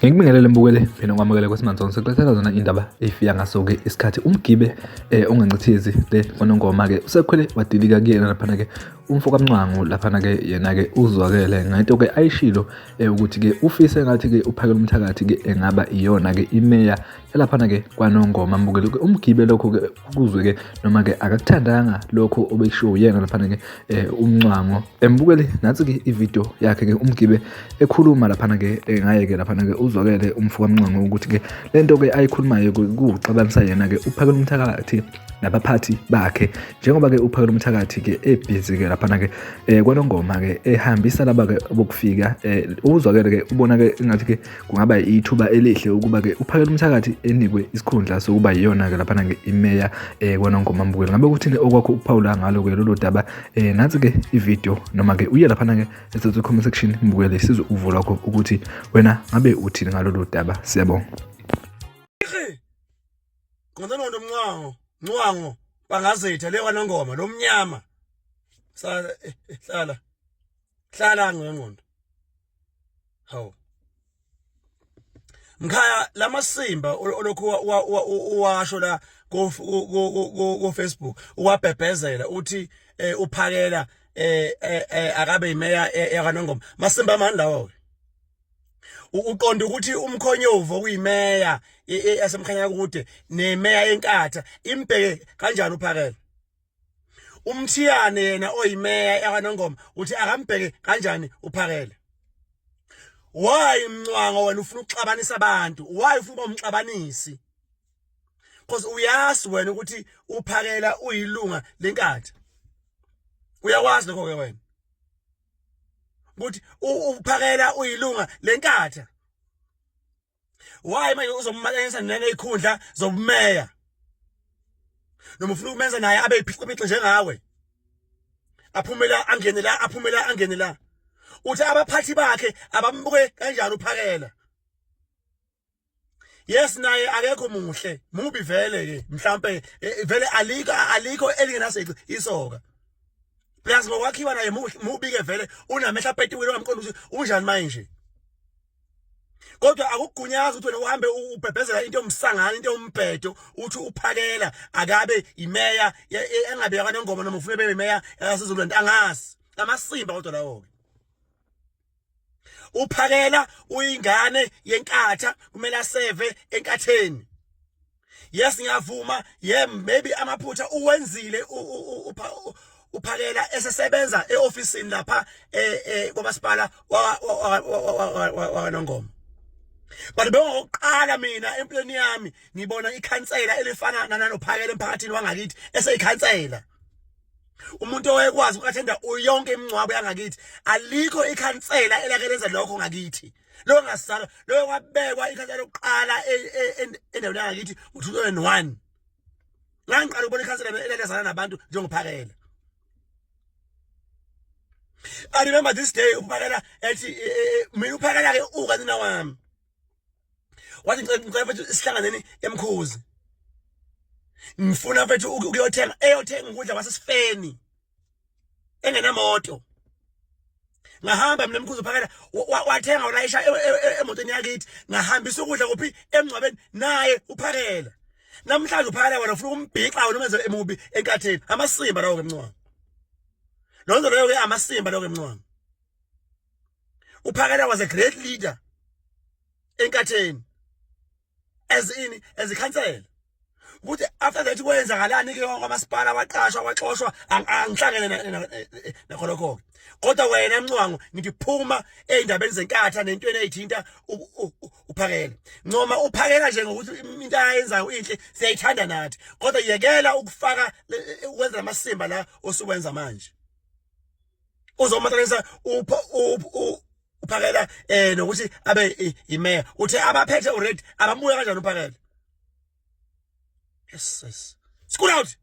Ngikubingelele mbukeli phinde ngikwamukele kwesimanzonzo sikulethela zona indaba eyifika ngaso-ke isikhathi umgibe ongancithizi le kwanongoma-ke usekhwele wadilika kuyena laphana-ke umfo kaMncwango laphana-ke yena-ke uzwakele ngento-ke ayishilo ukuthi-ke ufise ngathi-ke uphakela umthakathi-ke engaba iyona-ke imeya yalaphana-ke kwanongoma mbukeli-ke umgibe lokho-ke kuzwe-ke noma-ke akakuthandanga lokho obekushiwo uyena laphana-ke umncwango. Mbukeli nansi-ke ividiyo yakhe-ke umgibe ekhuluma laphana-ke ngaye-ke laphana-ke uzwakele umfo kaMncwango ukuthi-ke le nto-ke ayikhulumayo kuwuxabanisa yena-ke uphakela umthakathi nabaphathi bakhe njengoba-ke uphakela umthakathi-ke ebhizi-ke laphana-ke kwanongoma-ke ehambisa laba-ke bokufika uzwakele-ke ubona-ke engathi-ke kungaba ithuba elihle ukuba-ke uphakela umthakathi enikwe isikhundla sokuba yiyona-ke laphana-ke imeya kwanongoma. Mbukeli, ngabe kuthini okwakho ukuphawula ngalo-ke lolu daba? Nansi-ke ividiyo noma-ke uye laphana-ke esathu comment section mbukele sizwe uvo lwakho ukuthi wena ngabe uthini ngalolu daba. Siyabonga. Ngcono Mncwango, Mncwango bangazetha le kwanongoma lomnyama. Sala hlala. Hlala ngengqondo. Hawu. Mkhaya lamasimba olokhu uwasho la ku Facebook uwabhebhezela uthi uphakela akabe imeya yakanongoma. Masimba mani lawo ke? Uqonda ukuthi umkhonyovu okuyimeya yasemkhanya kude nemeya yenkatha imbheke kanjani uphakela? Umthiyane yena oyimeya yakanongoma uthi akambheke kanjani uphakela? Why Mncwango wena ufuna ukuxabanisa abantu? Why ufuna ukuba umxabanisi? Because uyazi wena ukuthi uphakela uyilunga lenkatha. Uyakwazi lokho ke wena ukuthi uphakela uyilunga lenkatha. Why manje uzommakanisa nenezikhundla zobumeya? Noma ufuna ukumenza naye abe yiphiciphici njengawe? Aphumela angene la, aphumela angene la. Uthi abaphathi bakhe abambuke kanjani uphakela? Yes, naye akekho muhle, mubi vele ke mhlambe vele alikho alikho elingenasici isoka. Plus ngokwakhiwa naye mubi ke vele, unamehla apetiwile ungamqonda ukuthi unjani manje. Kodwa akugunyazi ukuthi wena uhambe ubhebhezela into yomsangano, into yombhedo, uthi uphakela akabe imeya engabe yakwanongoma noma ufuna bebe imeya yaseZululand, angazi. Amasimba kodwa lawo ke. Uphakela uyingane yenkatha, kumele aseve enkatheni. Yes, ngiyavuma, yeah, maybe amaphutha uwenzile uphakela esesebenza eofisini lapha kwamasipala wakanongoma. But bengokuqala mina empilweni yami ngibona ikhansela elifana nanophakela emphakathini wangakithi eseyikhansela. Umuntu owayekwazi uku-attenda yonke imingcwabo yangakithi, alikho ikhansela elake lenza lokho ngakithi. Lo ngasala lo kwabekwa ikhansela lokuqala endaweni yangakithi ngo-2001. Ngangiqala ukubona ikhansela elalezana nabantu njengophakela. I remember this day uphakela ethi mina uphakela ke ukanina wami. Wathi ngicela mfethu sihlanganeni emkhuzi. Ngifuna mfethu ukuyothenga, eyothenga ukudla kwasesifeni engenamoto. Ngahamba mina emkhuzi, uphakela wathenga walayisha emotweni yakithi, ngahambisa ukudla kuphi emngcwabeni naye uphakela. Namhlanje uphakela wena ufuna ukumbhixa wena umenze emubi enkatheni. Amasimba lawo ke Mncwango. Lonto leyo ke amasimba lawo ke Mncwango. Uphakela was a great leader enkatheni as in as ikhansela. Ukuthi after that kwenzakalani ke kwamasipala, waqashwa waxoshwa, angihlangene nakho lokho. Kodwa wena Mncwango ngithi phuma ey'ndabeni zenkatha nentweni ey'thinta uphakela. Ncoma uphakela nje ngokuthi into ayenzayo inhle, siyayithanda nathi, kodwa yekela ukufaka ukwenza amasimba la osuwenza manje. Uzomatanisa uphakela nokuthi abe imeya, uthe abaphethe already abamuya kanjani uphakela? Yes, yes. School out.